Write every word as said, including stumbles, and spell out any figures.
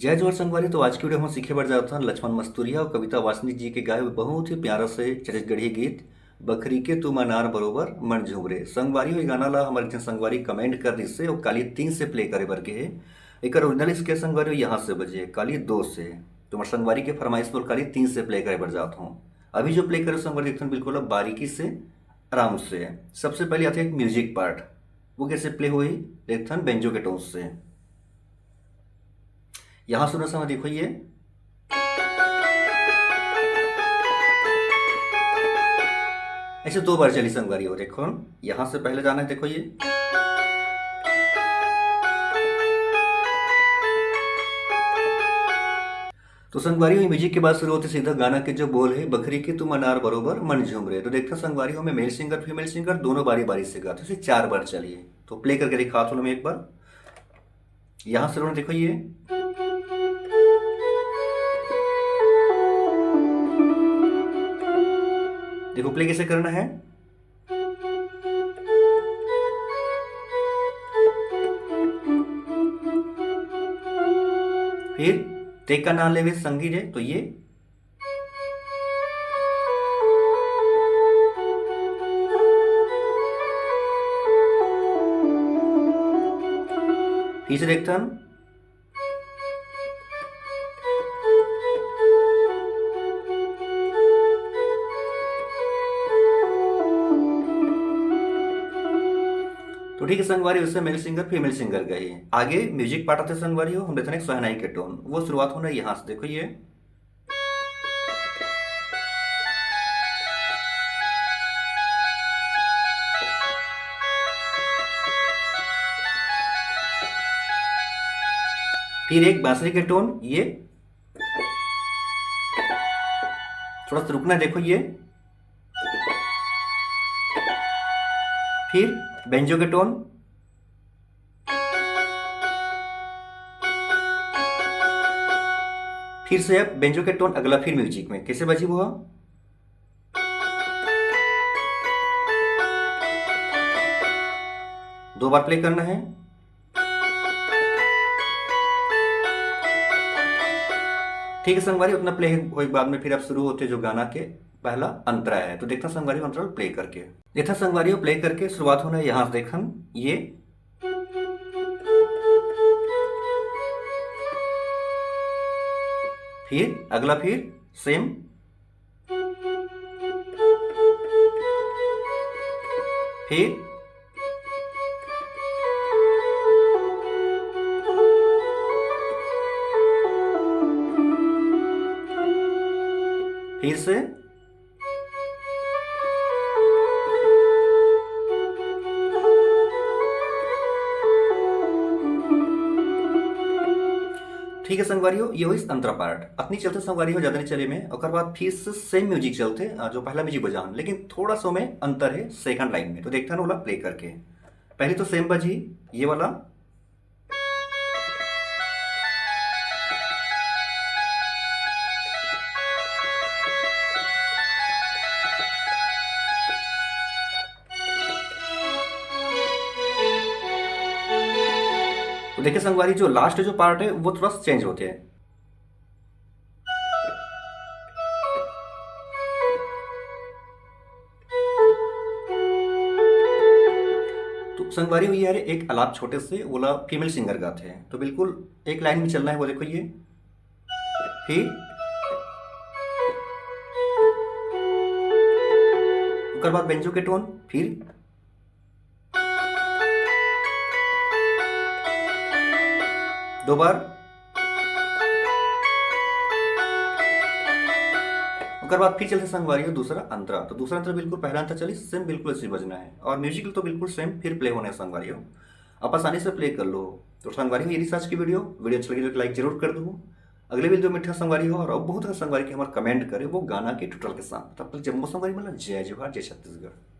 जय जोहार संगवारी। तो आज की वीडियो हम सीखे बर जात हन लक्ष्मण मस्तुरिया और कविता वासनिक जी के गाए हुए बहुत ही प्यारा से छत्तीसगढ़ी गीत बखरी के तुम अनार बरोबर मन झुमरे। संगवारी हो, ये गाना ला हमारे एक झन संगवारी कमेंट कर दिस हे और काली तीन से प्ले करे बर के हे। एकर ओरिजिनल स्केल संगवारी हो यहाँ से बजे, काली दो से। तो हमारे संगवारी के फरमाइश पर काली तीन से प्ले करे बर जात हूँ। अभी जो प्ले करे संगवारी देखथन बिल्कुल अब बारीकी से, आराम से। सबसे पहले आथे एक म्यूजिक पार्ट, वो कैसे प्ले होही देखथन बेंजो के टोन से। यहाँ सुनो समय देखो ये ऐसे दो बार चली संगवारी हो। देखो यहाँ से पहले जाना है, देखो ये। तो संगवारी हो, म्यूजिक के बाद शुरू होते सीधा गाना के जो बोल है, बखरी के तुम अनार बरोबर मन झूम रहे। तो देखता संगवारी हो, मैं मेल सिंगर फीमेल सिंगर दोनों बारी बारी से गाते, इसे चार बार चलिए। तो प्ले करके दिखाता हूँ मैं एक बार। यहाँ से देखो ये, देखो प्ले कैसे करना है। फिर तेका ना लेवे संगी रे, तो ये। फिर से देखता हूँ। तो ठीक है संगवारी, उससे मेल सिंगर फीमेल सिंगर गई। आगे म्यूजिक पार्ट आते संगवारी हो, हम देखते हैं एक शहनाई के टोन। वो शुरुआत होना है यहाँ से, देखो ये। फिर एक बांसुरी के टोन, ये थोड़ा सा रुकना है, देखो ये। फिर बेंजो के टोन, फिर से अब बेंजो के टोन अगला, फिर म्यूजिक में कैसे बजी वो। दो बार प्ले करना है। ठीक है संगवारी, उतना प्ले होए के बाद में फिर अब शुरू होते जो गाना के पहला अंतरा है। तो देखता संगवारी अंतरा प्ले करके, देखता संगवारी प्ले करके शुरुआत होना है यहाँ से, देखन ये, फिर अगला, फिर सेम, फिर फिर से। ठीक है संगवारी हो, ये होइस अंतरा पार्ट। अतनी चलथे संगवारी हो, ज्यादा नहीं चले में। ओकर बाद फिर से सेम म्यूजिक चलथे, अ, जो पहला म्यूजिक बजान, लेकिन थोड़ा सा में अंतर है सेकंड लाइन में। तो देखता ना ओला प्ले करके, पहले तो सेम बजी ये वाला, तो देखिए संगवारी, जो लास्ट जो पार्ट है वो थोड़ा सा चेंज होते हैं। तो संगवारी हुई यार, एक आलाप छोटे से, ओला फीमेल सिंगर गाथे, तो बिल्कुल एक लाइन में चलना है। वो देखो ये, फिर ओकर बाद बेंजो के टोन, फिर दो बार। ओकर बाद फिर चलते संगवारी हो दूसरा अंतरा। तो दूसरा अंतरा बिल्कुल पहला अंतरा चली, सेम बिल्कुल ऐसे बजना है और म्यूजिक तो बिल्कुल सेम फिर प्ले होने हैं संगवारी हो, आप आसानी से प्ले कर लो। तो संगवारी हो, ये रही आज की वीडियो। वीडियो अच्छा लगे तो लाइक जरूर कर दो। अगले वीडियो में मिठा संगवारी हो और अब बहुत संगवारी के हमारे कमेंट करे वो गाना के ट्यूटोरियल के साथ। तब तक जम्मो संगवारी मतलब जय जोहार, जय छत्तीसगढ़।